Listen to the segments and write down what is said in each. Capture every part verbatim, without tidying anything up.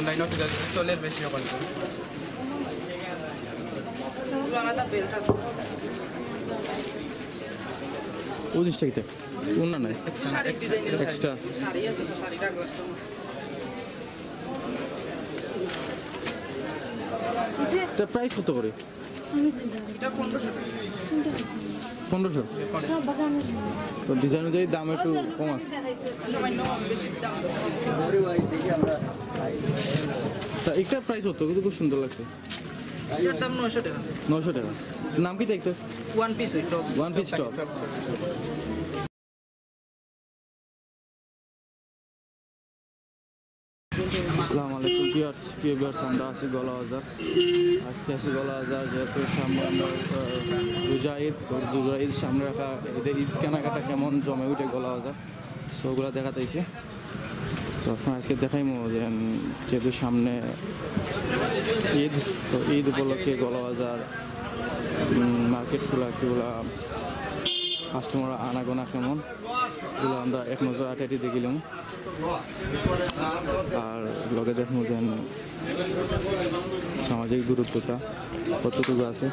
Line of চলের বেশি ওখানে। আলাদা বেল্ট আছে। ও জিনিসটা কিতা? ওনা নাই? শাড়ির ডিজাইনের এক্সট্রা। শাড়ি আছে তো, শাড়িটা গ্লাস তো। এটা প্রাইস কত করে? এটা পনেরোশো টাকা। পনেরোশো? তো ডিজাইন অনুযায়ী দাম একটু কম আছে। সামান্য বেশি দাম। তা একটা প্রাইস কত? কিন্তু খুব সুন্দর লাগছে। এটার দাম নয়শো টাকা। নয়শো টাকা। নাম কিতা একটা? ওয়ান পিস, ওই টপ। One piece top. আসসালামু আলাইকুম ভিউয়ার্স, প্রিয় ভিউয়ার্স, আমরা আছি গলা বাজার। আজকে আছি গলা বাজার, যেহেতু সামনে আমরা, আহ, রোজা ঈদ, তো রোজা ঈদ সামনে রাখা, এদের ঈদ কেনাকাটা কেমন জমে উঠে গলা বাজার, সো ওগুলা দেখাতে আইছি। তো আপনার আজকে দেখাইমু যে, উম, যেহেতু সামনে ঈদ, তো ঈদ উপলক্ষে গলা বাজার, উম, মার্কেট খোলা, কিগুলা কাস্টমার আনাগোনা কেমন, এগুলা আমরা এক নজর আটাআটি দেখিলাম। আর লগে দেখমু যে সামাজিক দূরত্বটা কতটুকু আছে।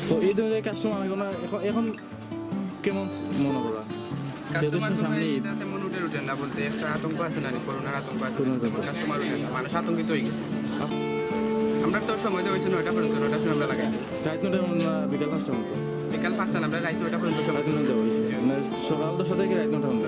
তো এই ধরনের কাস্টমার এখন, এখন, এখন কেমন মনে করা? যেহেতু কাস্টমার তো সামনে ভাই ঈদ। এটা তেমন উঠে উঠে না, বলতে একটা আতঙ্ক আছে না, করোনার আতঙ্ক আছে, করোনার তেমন আতঙ্ক। কাস্টমার উঠে না, মানুষ আতঙ্কিত হয়ে গেছে। আ- আমরা তো সময় দেওয়া হয়েছে নয়টা পর্যন্ত, নয়টার সময় আমরা লাগাই। রাত নয়টা পর্যন্ত না বিকাল পাঁচটা পর্যন্ত? বিকাল পাঁচটা না, আমরা রাত নয়টা পর্যন্ত সময় রাত নয়টা হয়েছে। মানে সকাল দশটা থেকে রাত নয়টা পর্যন্ত।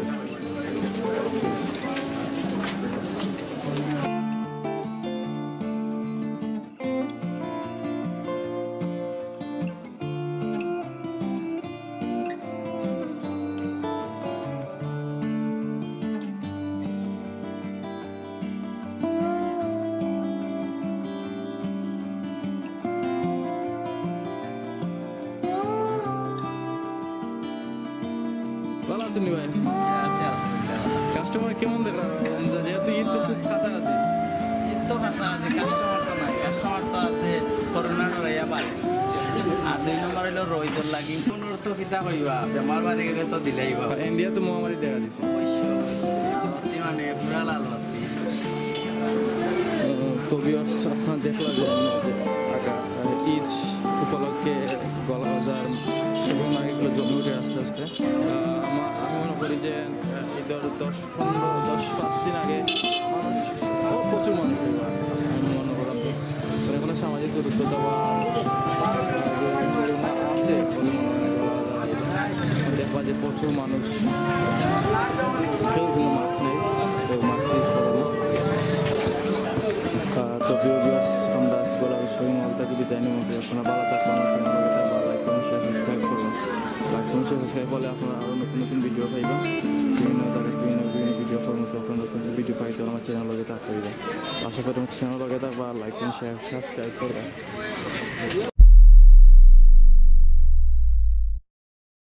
আছেন নি ভাই? আছে, আলহামদুলিল্লাহ। কাস্টমার কেমন দেখরা রমজান? যেহেতু ঈদ তো খুব কাছাকাছি। ঈদ তো কাছাকাছি, কাস্টমার তো নাই। কাস্টমার তো আছে করোনা ডরাইয়া বাড়ি। আর দুই নম্বর অইলো রইদর লাগি। কোন অর্থ কিতা কইবা? বেমার বাড়ি গেলে তো দিলাই বা। ইন্ডিয়া তো মহামারী দেখা দিছে। অবশ্যই। বাতি মানে পুরা লাল বাতি। উম, তো viewers, আপনারা দেখলা যে, যে আগা, আহ, ঈদ উপলক্ষে গোয়ালাবাজার শপিং মার্কেটগুলো জমে উঠে আস্তে আস্তে। আহ, আমা-, আমি মনে করি যে, আহ, ঈদর দশ পনেরো, দশ পাঁচ দিন আগে মানুষ, ও, প্রচুর মানুষ অইবা, আমি মনে করলাম যে, মানে, কোনো সামাজিক দূরত্ব দেওয়া, আহ, আছে বলে মনে হয় না। দেখবা যে প্রচুর মানুষ, কেউ কিন্তু মাস্ক নেই, কেউ মাস্ক ইউজ করে না। আহ, তো প্রিয় ভিউয়ার্স, আমরা আজকে গোয়ালাবাজার শপিং মল থেকে বিদায় নিব। আপনারা ভালো থাকবেন, আমার চ্যানেল ভালো থাকবেন, লাইক করুন, শেয়ার, সাবস্ক্রাইব করুন। লাইক করুন, শেয়ার, সাবস্ক্রাইব করলে আপনারা আরও নতুন নতুন ভিডিও পাইবেন। বিভিন্ন জায়গায় বিভিন্ন বিভিন্ন ভিডিও করবো, তো আপনারা নতুন নতুন ভিডিও পাইতে আমার চ্যানেল লগে থাকতে হইবে। আশা করি আমার চ্যানেল লগে থাকবা, লাইক করুন, শেয়ার, সাবস্ক্রাইব করবেন।